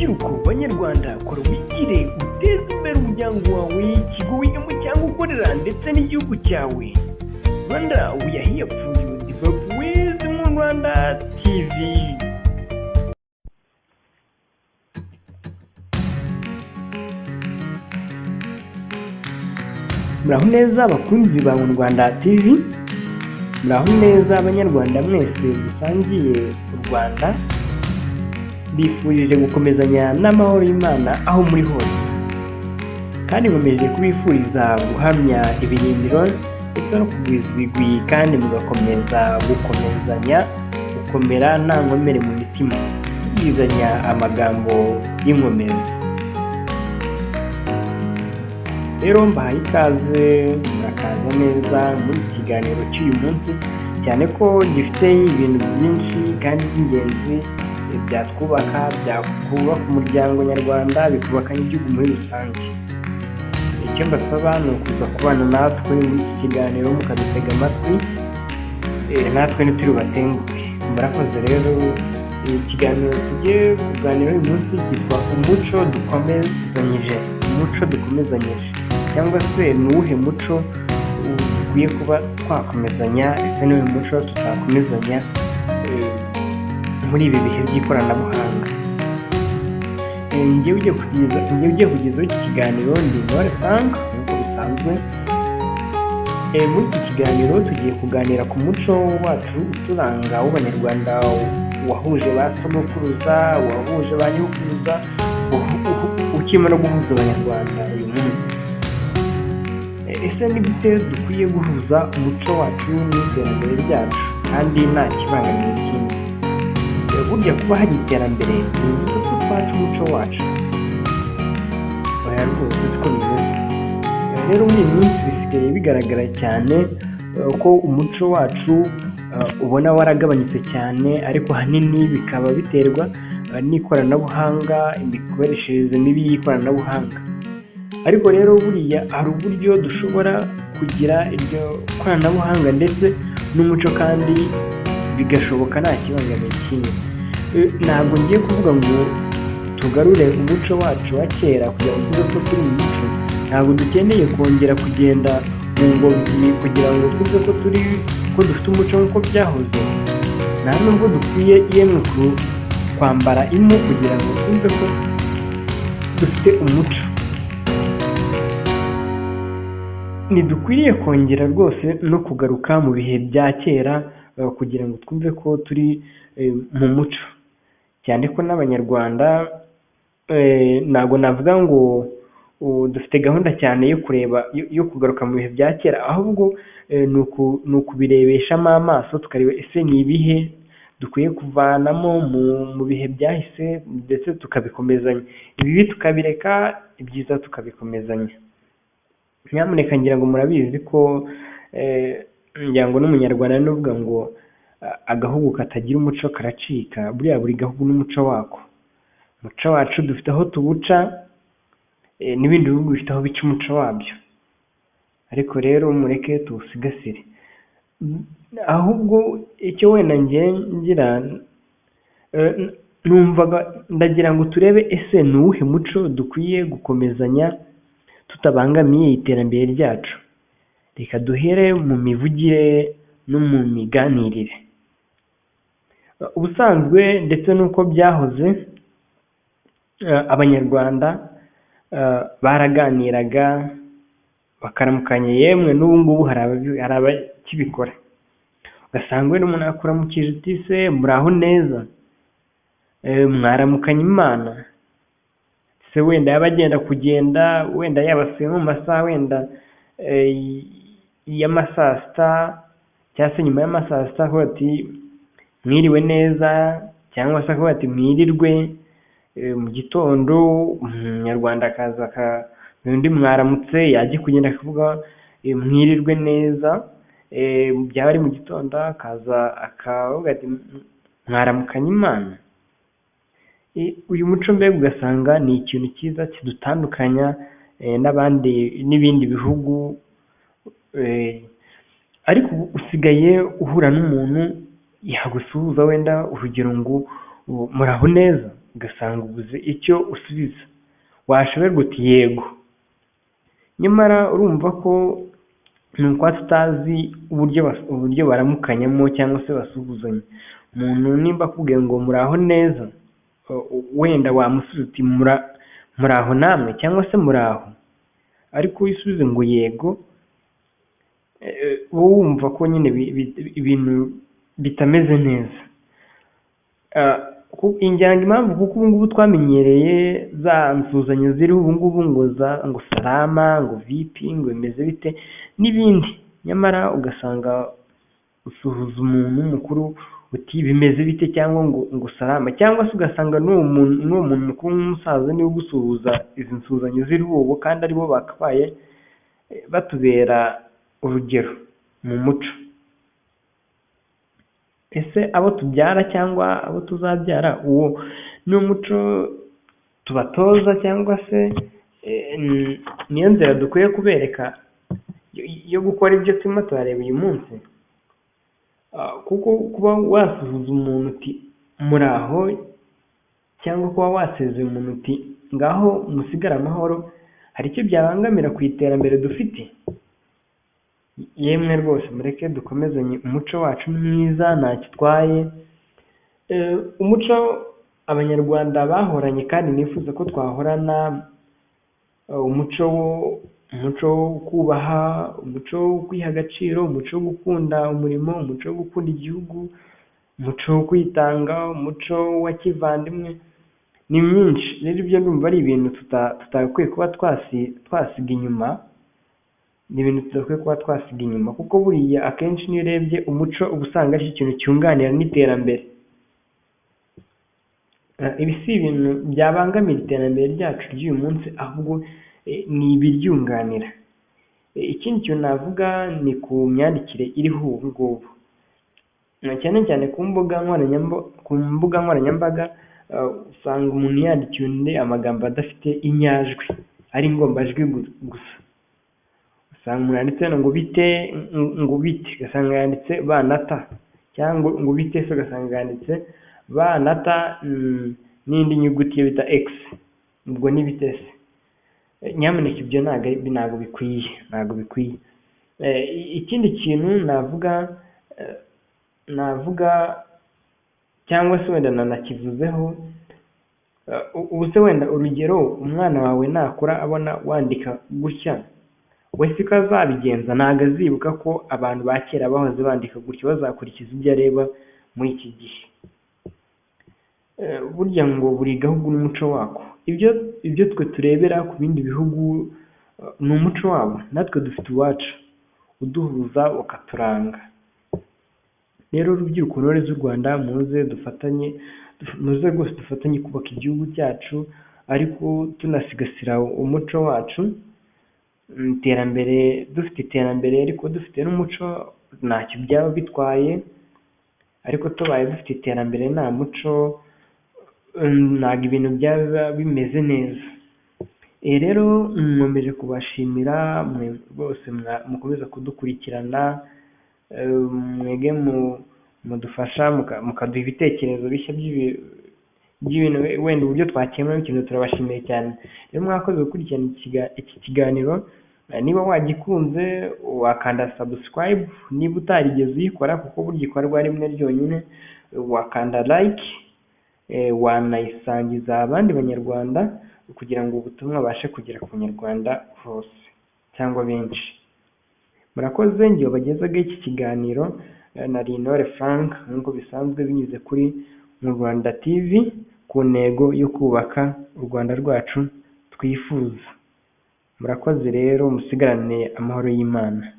Rubyiruko banyarwanda, kora wigire, uteze imbere umuryango wawe, ikigo wigamo cyangwa ukorera, ndetse n'igihugu cyawe. Rwanda, we are here for you. Develop with Rwanda TV. Muraho neza abakunzi ba Rwanda TV, muraho neza abanyarwanda mwese dusangiye u Rwanda, mbifurije gukomezanya n'amahoro y'Imana aho muri hose, kandi nkomeje kubifuriza guhamya ibirindiro ndetse no kugwiza ibigwi, kandi mugakomeza gukomezanya gukomera nta nkomere mu mitima, tubwizanya amagambo y'inkomezi. Rero mbahaye ikaze, murakaza neza muri iki kiganiro cy'uyu munsi, cyane ko gifite ibintu byinshi kandi by'ingenzi byatwubaka, byakubaka umuryango nyarwanda, bikubaka n'igihugu muri rusange. Icyo mbasaba ni ukuza kubana natwe muri iki kiganiro, mukadutega amatwi, natwe ntituri bubatenguhe. Murakoze. Rero ikiganiro tugiye kuganira uyu munsi cyitwa "Umuco dukomezanyije". Umuco dukomezanyije, cyangwa se ni uwuhe muco dukwiye kuba twakomezanya? Ese ni uwuhe muco tutakomezanya muri ibi bihe by'ikoranabuhanga? Njyewe ugiye kugezaho iki kiganiro ndi Intore Frank, nk'uko bisanzwe. Muri iki kiganiro tugiye kuganira ku muco wacu uturanga w'Abanyarwanda, wahuje ba sogokuruza, wahuje ba nyokuruza, ukirimo no guhuza Abanyarwanda uyu munsi. Ese ni gute dukwiye guhuza umuco wacu n'iterambere ryacu kandi nta kibangamiye ikindi? Burya kuba hari iterambere ntibivuze ko twaca umuco wacu. Oya rwose, siko bimeze. Rero muri iyi minsi bisigaye bigaragara cyane ko umuco wacu ubona waragabanyutse cyane, ariko ahanini bikaba biterwa n'ikoranabuhanga, imikoreshereze mibi y'ikoranabuhanga. Ariko rero buriya hari uburyo dushobora kugira iryo koranabuhanga ndetse n'umuco, kandi bigashoboka nta kibangamiye ikindi. Ntabwo ngiye kuvuga ngo tugarure umuco wacu wa kera kugira ngo tuve ko turi mu muco. Ntabwo dukeneye kongera kugenda mu ngobyi kugira ngo twumve ko turi, ko dufite umuco nk'uko byahoze. Nta nubwo dukwiye yemwe kwambara impu kugira ngo twumve ko dufite umuco. Ntidukwiriye kongera rwose no kugaruka mu bihe bya kera kugira ngo twumve ko turi mu muco, cyane ko n'Abanyarwanda ntabwo navuga ngo dufite gahunda cyane yo kureba, yo kugaruka mu bihe bya kera, ahubwo ni ukubirebeshamo amaso, tukareba ese ni ibihe dukwiye kuvanamo mu bihe byahise, ndetse tukabikomezanya, ibibi tukabireka, ibyiza tukabikomezanya. Nyamuneka, ngira ngo murabizi ko, ngira ngo n'Umunyarwanda n'uvuga ngo "Agahugu katagira umuco karacika". Buriya buri gahugu n'umuco wako. Umuco wacu dufite aho tuwuca, n'ibindi bihugu bifite aho bica umuco wabyo, ariko rero mureke tuwusigasire. Ahubwo icyo wenda ngiye ngira numvaga ndagira ngo turebe ese ni uwuhe muco dukwiye gukomezanya tutabangamiye iterambere ryacu. Reka duhere mu mivugire no mu miganirire. Ubusanzwe ndetse n'uko byahoze, Abanyarwanda baraganiraga, bakaramukanya. Yemwe n'ubu ngubu hari abakibikora, ugasanga wenda umuntu akuramukije uti: "Se muraho neza, mwaramukanye Imana?" Se wenda yaba agenda kugenda, wenda yabasuye nko mu masaha wenda y'ama saa sita cyangwa se nyuma y'ama saa sita, akavuga ati: "Mwiriwe neza", cyangwa se akavuga ati: "Mwirirwe". Mu gitondo Umunyarwanda akaza undi mwaramutse, yajya kugenda akavuga "Mwirirwe neza". Byaba ari mu gitondo akaza akavuga ati: "Mwaramukanye Imana". Uyu muco mbega ugasanga ni ikintu cyiza kidutandukanya n'abandi n'ibindi bihugu, ariko ubu usigaye uhura n'umuntu yagusuhuza, wenda urugero ngo "Muraho neza", Ugasanga ubuze icyo usubiza, washoberwa uti yego. Nyamara urumva ko ni ukuba tutazi uburyo baramukanyamo cyangwa se basuhuzanya. Umuntu nimba akubwiye ngo muraho neza, wenda wamusubiza uti muraho namwe cyangwa se muraho, ariko iyo usubize ngo yego, wowe wumva ko nyine ibintu bitameze neza. Injyana impamvu kuko ubu ngubu twamenyereye za nsuhuzanyo ziriho ubu ngubu ngo salama, ngo vipi, ngo bimeze bite n'ibindi, nyamara ugasanga usuhuza umuntu mukuru uti bimeze bite cyangwa ngo salama, cyangwa se ugasanga n'uwo muntu mukuru w'umusaza niwe ugusuhuza izi nsuhuzanyo ziriho ubu, kandi aribo bakabaye batubera urugero mu muco. Ese abo tubyara cyangwa abo tuzabyara, uwo ni umuco tubatoza cyangwa se niyo nzira dukwiye kubereka yo gukora ibyo turimo turareba uyu munsi? Kuko kuba wasuhuza umuntu uti muraho, cyangwa kuba wasezeye umuntu uti ngaho musigare amahoro, hari icyo byabangamira ku iterambere dufite? Yemwe rwose mureke dukomezanye umuco wacu ni mwiza, ntacyo utwaye. Umuco Abanyarwanda bahoranye kandi nifuza ko twahorana, umuco wo kubaha, umuco wo kwiha agaciro, umuco wo gukunda umurimo, umuco wo gukunda igihugu, umuco wo kwitanga, umuco wa kivandimwe, ni myinshi. Rero ibyo ndumva ari ibintu tutagakwiye kuba twasiga inyuma, ni ibintu tudakwiye kuba twasiga inyuma, kuko buriya akenshi niyo urebye umuco uba usanga ari ikintu cyunganira n'iterambere. Ibi si ibintu byabangamira iterambere ryacu ry'uyu munsi, ahubwo ni ibiryunganira. Ikindi kintu navuga ni ku myandikire iriho ubu ngubu, cyane cyane ku mbuga nkoranyambaga, usanga umuntu yandikiye undi amagambo adafite inyajwi, ari ingombajwi gusa. Usanga umuntu yanditse ngo bite, ngo bite, ugasanga yanditse ba na ta, cyangwa ngo bite se ugasanga yanditse ba na ta n'indi nyuguti yo bita x, ubwo ni bite se? Nyamuneka ibyo ntabwo bikwiye, ntabwo bikwiye. Ikindi kintu navuga cyangwa se wenda nanakivuzeho, ubu se wenda urugero umwana wawe nakura abona wandika gutya, we siko azabigenza, ntabwo azibuka ko abantu ba kera bahoze bandika gutya, bazakurikiza ibyo areba muri iki gihe. Burya ngo buri gahugu n'umuco wako, ibyo twe turebera ku bindi bihugu ni umuco wabo, natwe dufite uwacu uduhuza ukaturanga. Rero urubyiruko ntore z'u Rwanda, muze dufatanye, muze rwose dufatanye kubaka igihugu cyacu, ariko tunasigasira umuco wacu. Iterambere, dufite iterambere ariko dufite n'umuco ntacyo byaba bitwaye, ariko tubaye dufite iterambere nta muco, ntabwo ibintu byaba bimeze neza. Rero nkomeje kubashimira mwe rwose mukomeza kudukurikirana, mwege mudufasha mukaduha ibitekerezo bishya by'ibintu wenda uburyo twakemuramo ikintu, turabashimiye cyane. Rero mwakoze gukurikirana iki kiganiro, niba wagikunze wakanda subscribe, niba utarigeze uyikora kuko burya ikorwa rimwe ryonyine, wakanda like, wanayisangiza abandi banyarwanda kugira ngo ubutumwa bubashe kugera ku banyarwanda hose cyangwa benshi. Murakoze, njye wabagezaga iki kiganiro na Intore Frank nk'uko bisanzwe binyuze kuri mu Rwanda TV, ku ntego yo kubaka u Rwanda rwacu twifuza. Murakoze rero, musigarane amahoro y'Imana.